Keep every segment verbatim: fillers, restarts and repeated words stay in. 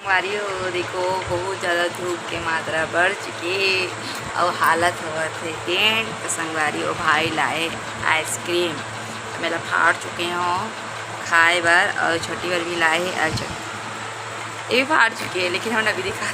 संगवारी हो, देखो, बहुत ज्यादा धूप के मात्रा बढ़ चुके हे अउ हालत होवत हे टेंट। तो संगवारी हो, भाई लाए आइसक्रीम, मेला फाड़ चुके हो खाए बर, अउ छोटी बर भी लाए हे, अउ छोटी ये भी फाड़ चुके हे, लेकिन हम अभी दिखा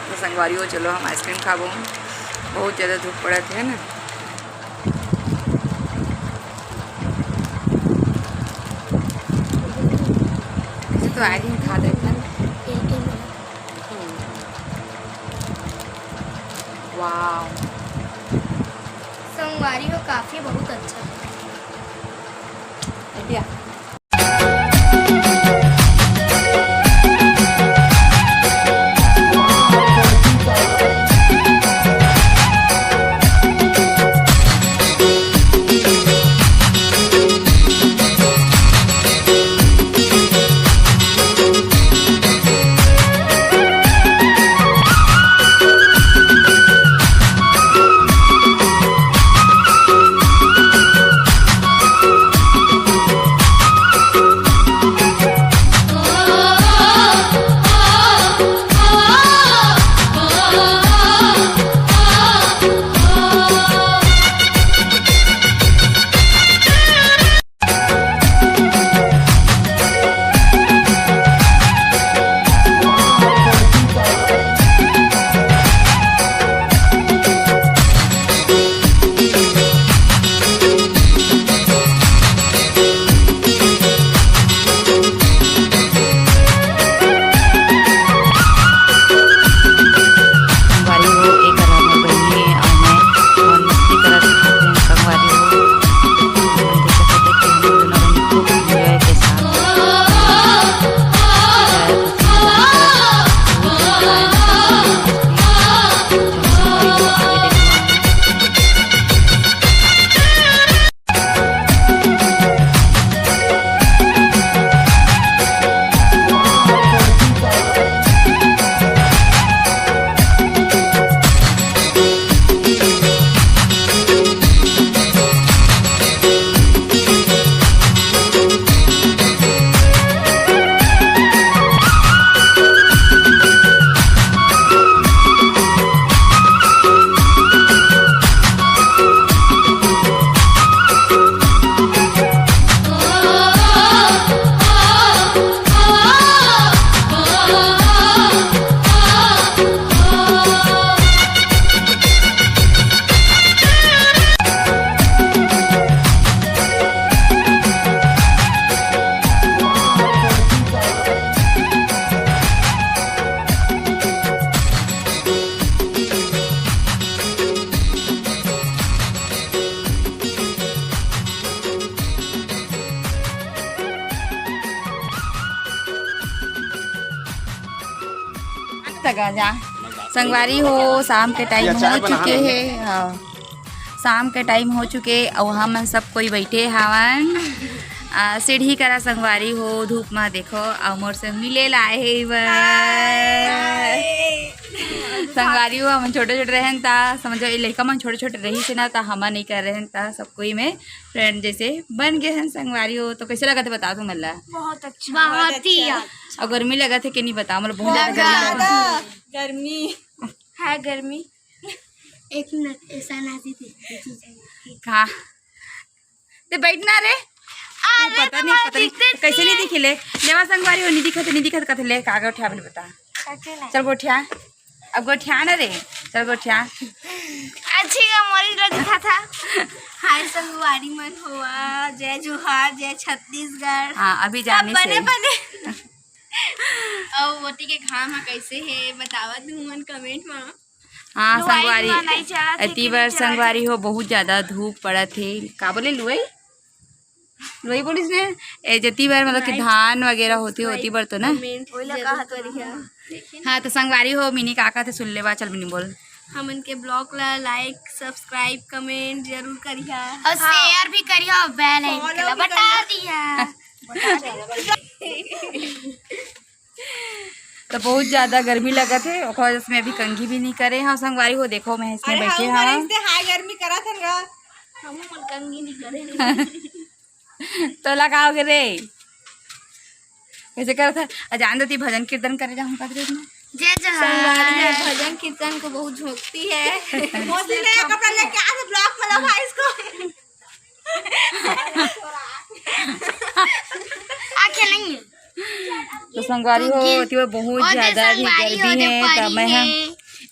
तो संगवारी हो, चलो हम आइसक्रीम खाबो, बहुत ज्यादा धूप पड़त हे ना। तो आगे हम खा देते हैं। वाओ। संगवारी हो, काफी बहुत अच्छा है। तक आ जा। संगवारी हो, शाम के टाइम हो चुके हे। हाँ, शाम के टाइम हो चुके, अउ हमन सब कोई बैठे हावन, आ, सीढ़ी करा संगवारी हो, धूप में देखो, अउ मोर से मिले ला हे बर। संगवारी हो, हमन छोटे छोटे रहन ता, समझो, ये लइका मन छोटे छोटे रही से ना, ता हमन नहीं कर रहन ता, सब कोई में फ्रेंड जैसे बन गए हैं संगवारी हो। तो कैसे लगा थे, बताओ तुम ला। बहुत अच्छा। बहुत ही अच्छा। अउ गर्मी लगा थे कि नहीं, बताओ, मतलब बहुत ज्यादा गर्मी लगा थे। गर्मी है, गर्मी। एक मिनट, ऐसा ना दीदी। का? ते बैठना रे। अरे, पता नहीं, पता नहीं, कैसे नहीं दिखिले। लेवा संगवारी हो, नहीं दिखत, नहीं दिखत, कथे ले, का गोठिया बने बता। चल गोठिया, अब गोठिया ना रे, चल गोठिया। अच्छी का मोरी ला दिखा था। हाय संगवारी मन होवा, जय जोहार, जय छत्तीसगढ़। हाँ, अभी सब जाने बने से। बने। अउ ओती के घाम ह कैसे हे, बतावत हूँ मन कमेंट मा। हाँ, लुआई संगवारी, दुआई नइ जात हे एती कि बार नइ जात हे? संगवारी हो, बहुत ज्यादा धूप पड़त हे। का बोले, लुआई? लुआई बोलिस ने? ए, जेती बार मतलब कि लुआई धान वगैरह होते, होती बार तो ना? कमेंट ओइला जरूर कहा तो करिहा। हाँ, तो संगवारी हो, मिनी का कहत हे सुन लेवा, चल मिनी बोल। हमन के ब्लॉग ला लाइक, सब्सक्राइब, कमेंट जरूर करिहा। अउ हाँ। शेयर भी करिहा, अउ बेल आइकन ला बता दिहा। तो बहुत ज्यादा गर्मी लगत हे, ओकर वजह से मैं अभी कंघी भी नहीं करे हव। संगवारी हो, देखो, मैं इसमें अरे, बैठे हम हव। करे से हाय गर्मी करत हन गा। हम मन कंघी नहीं करे। तो लगाओगे रे। कैसे करत है? अजान देती भजन कीर्तन करे जाऊँ का में। जय जोहार। संगवारी है, भजन कीर्तन को बहुत झोंकती है। मौसी ने कपड़ा लेके आ, ब्लॉग में लगा इसको। आ खेलेंगे। तो संगवारी हो, ओती वो बहुत ज्यादा भी गर्मी है, तो मैं हा,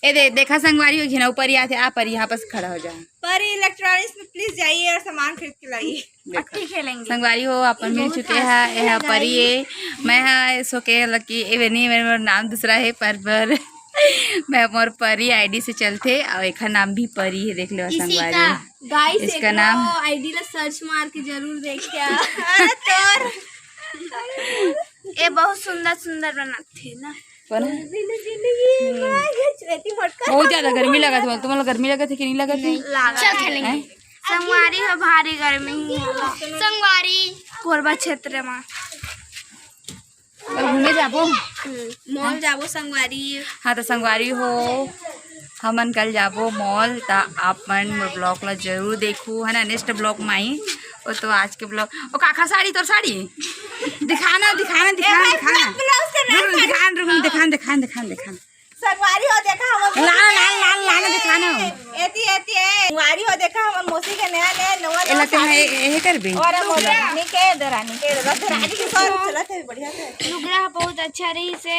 ए दे, देखा संगवारी हो, झिना ऊपर ही आते, आ पर यहाँ पास खड़ा हो जाए। परी इलेक्ट्रॉनिक्स में प्लीज जाइए और सामान खरीद के लाइए। देखा। अक्की खेलेंगे। संगवारी हो, अपन मिल चुके हैं, यह परी है। मैं हा, सो के लकी, ए, नहीं, मेरा नाम दूसरा है, पर, पर मैं मोर परी आईडी से चलते, और एक नाम भी परी है, देख लो संगवारी। गाइस, इसका नाम आईडी ला सर्च मार के जरूर देखिया। अरे तोर। ए बहुत सुंदर सुंदर बनाथे ना। कौन है? बहुत ज्यादा गर्मी लगत है, तुम्हारा गर्मी लगत है कि नहीं लगत है? चल खेलेंगे। हैं? संगवारी हो, भारी गर्मी है। संगवारी कोरबा क्षेत्र में। कल घूमे जाबो? हम्म, मॉल जाबो संगवारी। हाँ, तो संगवारी हो, हमन कल जाबो मॉल, त आप मन मोर ब्लॉग ला जरूर देखू, है ना, नेक्स्ट ब्लॉग में आई। वो तो आज के ब्लॉग, ओ काखा साड़ी, तोर साड़ी दिखाना, दिखाना, दिखाना, दिखाना। रुक, रुक, दिखान, रुक, दिखान, दिखान, दिखान, दिखान। संगवारी हो, देखा हमर लाल, लाल, लाल, लाल दिखाना। एती, एती, ए। संगवारी हो, देखा हमर मौसी के नया, नया, नवा, एला नवा ते मैं साड़ी। ए, ए करबे। और हमर दरानी के, दरानी के, दरानी के सर चलत है बढ़िया से। लुगरा बहुत अच्छा रही से।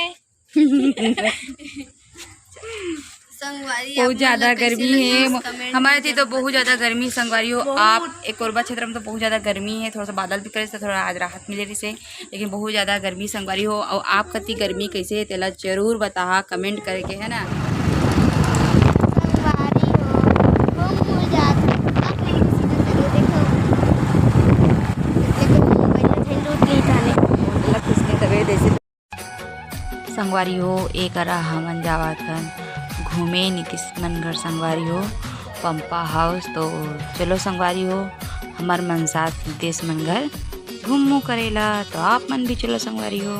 संगवारी, बहुत ज्यादा गर्मी है। हमारे ती तो बहुत ज्यादा गर्मी संगवारी हो। आप एक कोरबा क्षेत्र में तो बहुत ज्यादा गर्मी है, थोड़ा सा बादल भी करे से थोड़ा आज राहत मिले रही से। लेकिन बहुत ज्यादा गर्मी संगवारी हो, और आप कति गर्मी कैसे है तेला जरूर बताहा कमेंट करके, है ना। संगवारी हो, घूम घूम जात, आप नहीं किसी को तभी देखो। लेकिन मोबाइल में झंडू उठ गई थाने। संगवारी हो, ए करा हमन जावत हन घूमे नितीश मन घर संगवारी हो, पंपा हाउस। तो चलो संगवारी हो, हमर मन साथ नितीश मन घर घूमू करेला, तो आप मन भी चलो संगवारी हो।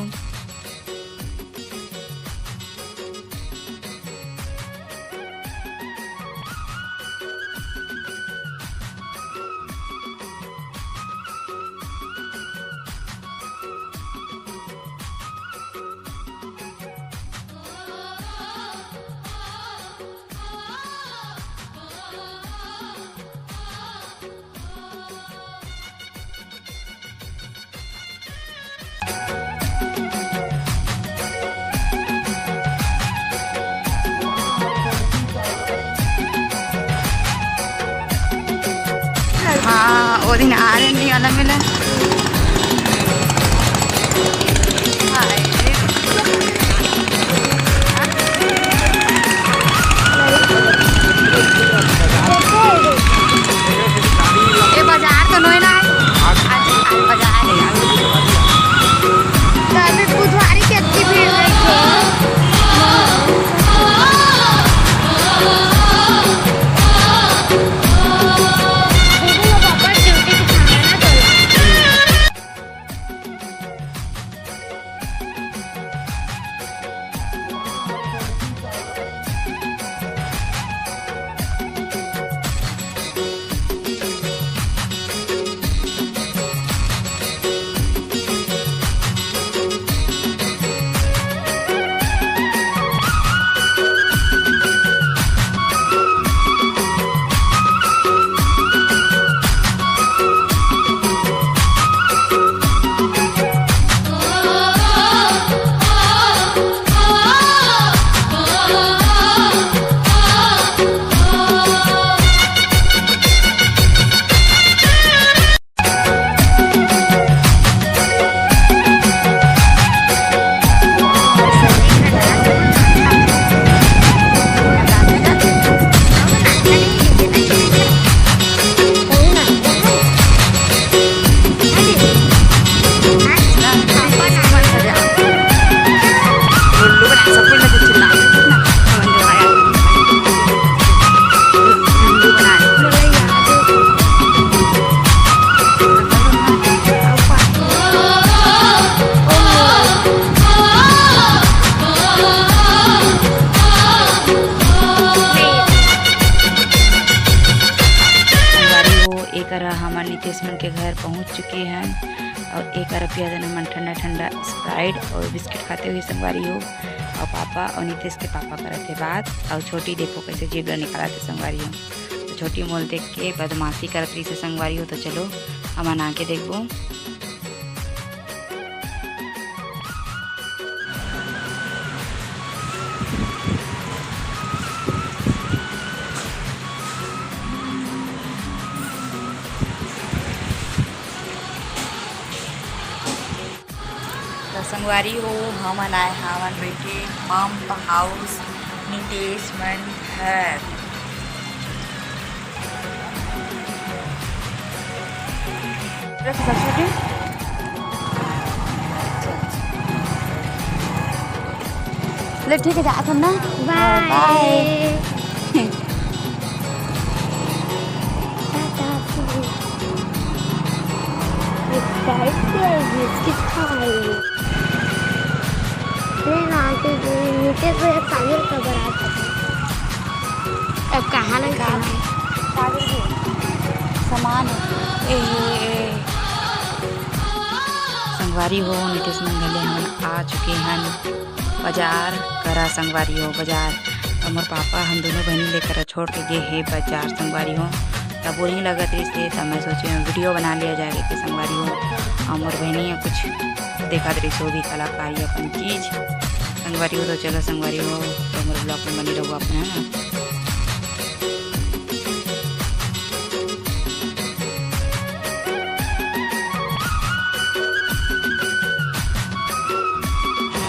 हाँ, वो दिन आ रहे नहीं अलग मिले। ये बाजार तो नोएडा है। आज, आज बाजार है। तो अभी बुधवारी के इतनी भीड़ रही है। दीदी, वो पापा ड्यूटी दिखाना ना, चलो। संगवारी हो, एकरा हमन नितेश मन के घर पहुंच चुके हन। अउ एक अरब पिया देना मन ठंडा ठंडा Sprite अउ बिस्किट खाते हुए संगवारी हो। अउ पापा अउ नीतीश के पापा करत हे बात, अउ छोटी देखो कैसे जीभ ला निकालत हे संगवारी हो। तो छोटी मोल देख के बदमाशी करत रहिसे संगवारी हो। तो चलो हमन आके देखबो। त संगवारी हो, हमन आए हावन बेटे पंप हाउस नितेश मन घर। ले ठीक है, जात हम ना। बाय। बाय। बिस्किट खाए। नहीं ना, आंटी जी, नीचे से पागल का बरात है। अब कहाँ लग का? पागल के सामान है। ए, ए, ए। संगवारी हो, नितेश मंगल ले हमन आ चुके हन बाजार करा। संगवारी हो, बाजार तो मोर पापा हम दोनों बहनी लेकर छोड़ के गे हे बाजार संगवारी हो। तब बोरिंग लगत रहिस हे, तब मैं सोचे वीडियो बना लिया जाए के संगवारी हो। अउ मोर बहनी ह कुछ देखत रहिस, वो भी कलाकारी अपन चीज संगवारी हो। तो चलो संगवारी हो, तो मोर ब्लॉग में बनी रहो अपना, है ना।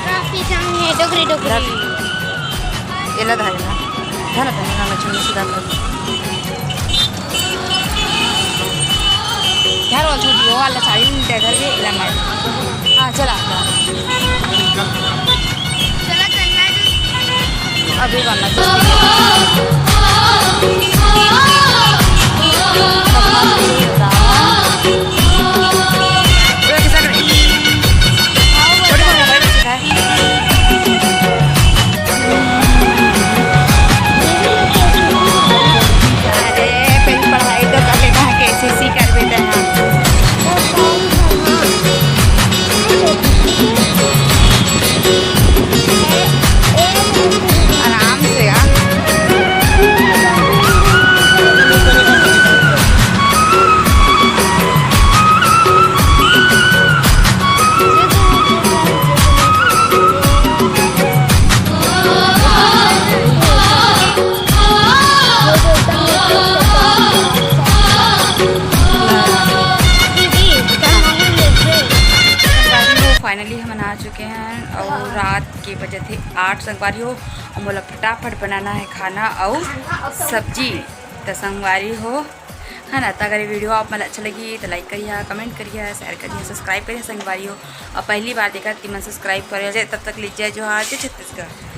ट्रैफिक जाम है, डोकरी, डोकरी। एला धारे ना, धारा तो नहीं, मैं चुन्नी सुधार कर। घर वाला छोटी हो, वाला साड़ी नहीं दे, घर के एला मार। हाँ, चला। अभी बनना चाहिए। अरे, फिर पढ़ाई तो कर लेना है, कैसे सी कर देते हैं। आराम से यार। फाइनली हमन आ चुके हैं और रात के बजे थे आठ संगवारी हो, और मोला फटाफट बनाना है खाना और सब्जी। तो संगवारी हो, है ना, तो अगर ये वीडियो आप मन अच्छा लगी तो लाइक करिए, कमेंट करिए, शेयर करिए, सब्सक्राइब करिए संगवारी हो। और पहली बार देखा तो मन सब्सक्राइब करिए। तब तक लीजिए जोहार, जय छत्तीसगढ़।